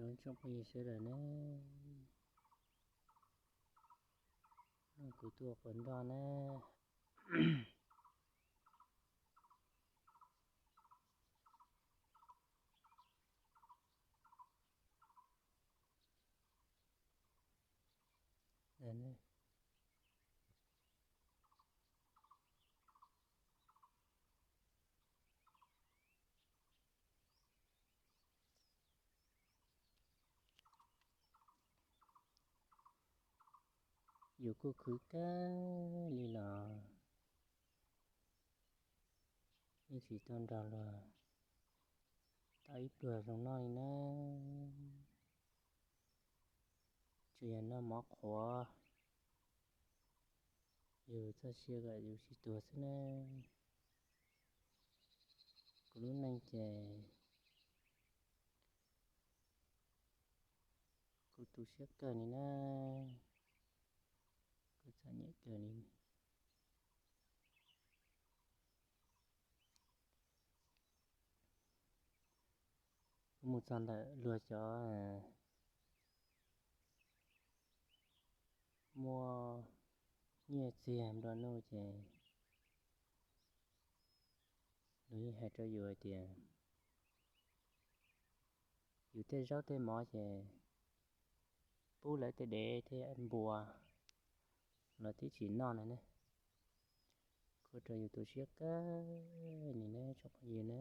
Tsoom phooj ywg sawv daws ne, kuv tuaj quas nroj na. Yus kuj khwv kawg li los yeej tsis tau nrog luag tau ib pluag zoo noj li na. Tsuas yog noj mov qhuav, yus txoj sia kom yus tsis tuag xwb na. Kuv lub neej ces kuv tu siab kawg li na, kuv txom nyem kawg li. Kuv mus txog ntawm luag cov muaj nyiaj txiag nplua nuj ces luag yeej hais rau yus hais tias yus tej zaub tej mov ces pub lawv tej dev tej npua los twb tsis noj no ne. Kuj rau yus tu siab kawg li ne tsoom phooj ywg na.